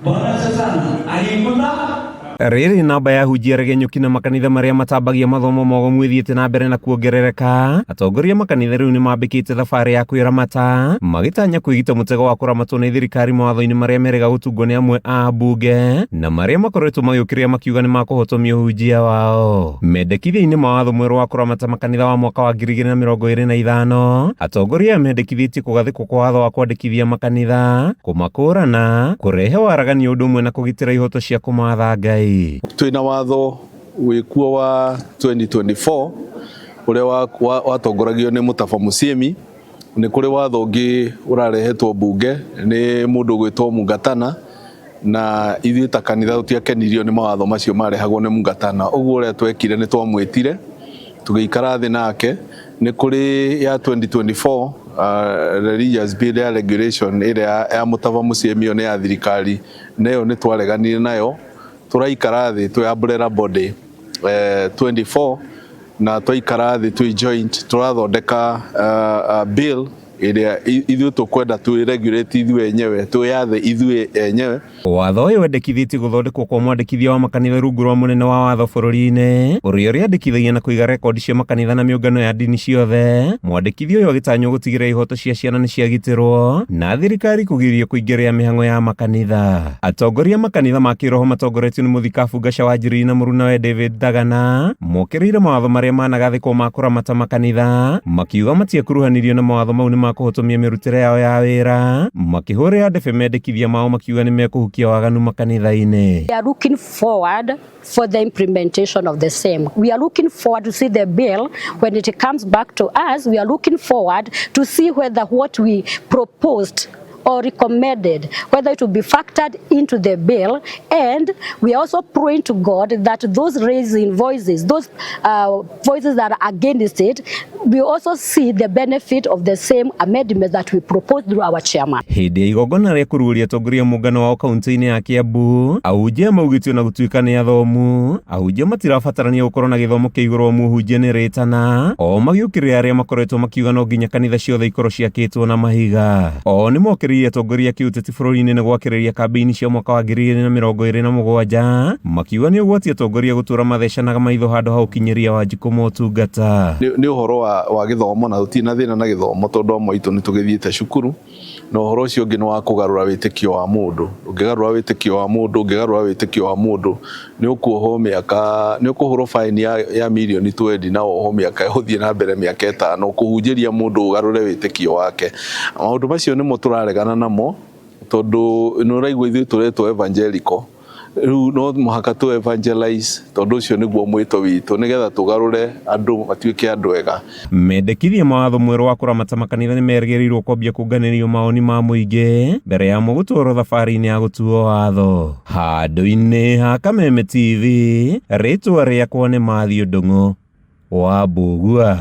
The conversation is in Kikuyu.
Bwana asifiwe sana. Alikuta Rĩrĩ namba ya hunjia regenyũki na makanitha marĩa matambagia mathomo mogomu ĩthiĩte na mbere na kuongerereka. Atongoria makanitha rĩu nĩmambĩkĩte thabarĩ ya kwĩramata magĩtanya kwĩgita mũtego wa kũramatwo nĩ thirikari mawatho-inĩ marĩa merĩga gũtungwo nĩ amwe a mbunge na marĩa makoretwo magĩũkĩrĩra makiuga nĩ makũhotomia ũhunjia wao. Mendekithia-inĩ ma watho mwerũ wa kũramata makanitha wa mwaka wa 2025, atongoria aya mendekithĩtie kũgathĩkwo kwa watho wa kwandĩkithia makanitha, kũmakũrana, kũrehe waragania ũndũ ũmwe na kũgitĩra ihoto cia kũmatha Ngai. Twina watho wikuo wa 2024 uria watongoragio ni Mutafa Musyimi. Ni kuri watho ungi urarehetwo mbunge ni mundu ugwitwo Mungatana, na ithuĩ ta kanitha tũtiakenirio nĩ mawatho macio marehagwo nĩ Mungatana. Ũguo ũrĩa twekire nĩ twamwĩtire tũgĩikara thĩ nake. Nĩ kũrĩ ya 2024 religious bill ya regulation ĩrĩa ya Mutava Musyimi, ĩyo nĩ ya thirikari, nayo nĩ twareganire nayo. Tũraikara thĩ twĩ umbrella body 24 na twaikara thĩ twĩ joint, tũrathondeka bill ĩrĩa ithuĩ tũkwenda twĩ regulate ithuĩ enyewe, twĩyathe ithuĩ enyewe. Watho ũyũ wendekithĩtie gũthondekwo kwa mwandĩkithia wa makanitha rungu rwa mũnene wa watho bũrũri-inĩ ũrĩa ũrĩandĩkithagia na kũiga rekondi cia makanitha na mĩũngano ya ndini ciothe. Mwandĩkithia ũyũ agĩtanywo gũtigĩrĩra ihoto cia ciana nĩ ciagitĩrwo na thirikari kũgirio kũingĩrĩra mĩhang'o ya makanitha. Atongoria makanitha ma kĩroho matongoretio nĩ mũthikabu Gaca wa Njiriri na mũrunawe David Thagana mokĩrĩire mawatho marĩa managathĩkwo ma kũramata makanitha, makiuga matiakuruhanirio na mawatho mau nĩ makũhotomia mĩrutĩre yao ya wĩra. Makĩhũrĩra ndebe mendekithia mao makiuga nĩ mekũhukia waganu makanitha-inĩ. We are looking forward for the implementation of the same. We are looking forward to see the bill when it comes back to us. We are looking forward to see whether what we proposed or recommended, whether it will be factored into the bill. And we are also praying to God that those raising voices, those voices that are against it, we also see the benefit of the same amendment that we proposed through our chairman. Hĩndĩ ya igongona rĩa kũrugũria atongoria mũngano wao kaunti-inĩ ya Kiambu, ahunjia maugĩtio na gũtuĩka nĩ athomu, ahunjia matirabatarania gũkorwo na gĩthomo kĩa igũrũ, mũhunjia nĩ rĩtana. O magĩũkĩrĩra arĩa makoretwo makiuga no nginya kanitha ciothe ikorwo ciakĩtwo na mahiga. O nĩ mokĩrĩire atongoria kĩũteti bũrũri-inĩ nĩ gwakĩrĩria kambĩini cia mwaka wa 2027, makiuga nĩ ũgwati atongoria gũtũra mathecanaga maitho handũ ha ũkinyĩria Wanjikũ motungata. Nĩ ũhoro wa gĩthomo, na tũtirĩ na thĩna na gĩthomo tondũ amwe aitũ nĩ tũgĩthiĩte cukuru. Na ũhoro ũcio ũngĩ nĩ wa kũgarũra wĩtĩkio wa mũndũ. Ũngĩgarũra wĩtĩkio wa mũndũ, ũngĩgarũra wĩtĩkio wa mũndũ, nĩ ũkuohwo mĩaka, nĩ ũkũhũrwo fine ya mirioni 20 na wohwo mĩaka ũthiĩ na mbere mĩaka 5 kũhunjĩria mũndũ ũgarũre wĩtĩkio wake. Maũndũ macio nĩmo tũraregana namo, tondũ nĩ ũraigua ithuĩ tũretwo evangelical. Rĩu no mũhaka tũ evangelize, tondũ ũcio nĩguo mwĩto witũ, nĩgetha tũgarũre andũ matuĩke andũ ega. Mendekithia ma watho mwerũ wa kũramata makanitha nĩ merĩgĩrĩirwo kwambia kũnganĩrio mawoni ma mũingĩ mbere ya mo gũtwarwo thabarĩ-inĩ ya gũtuo watho. Handũ-inĩ ha Kameme TV, rĩtwa rĩakwa nĩ Matthew Ndung'u wa Mbũgua.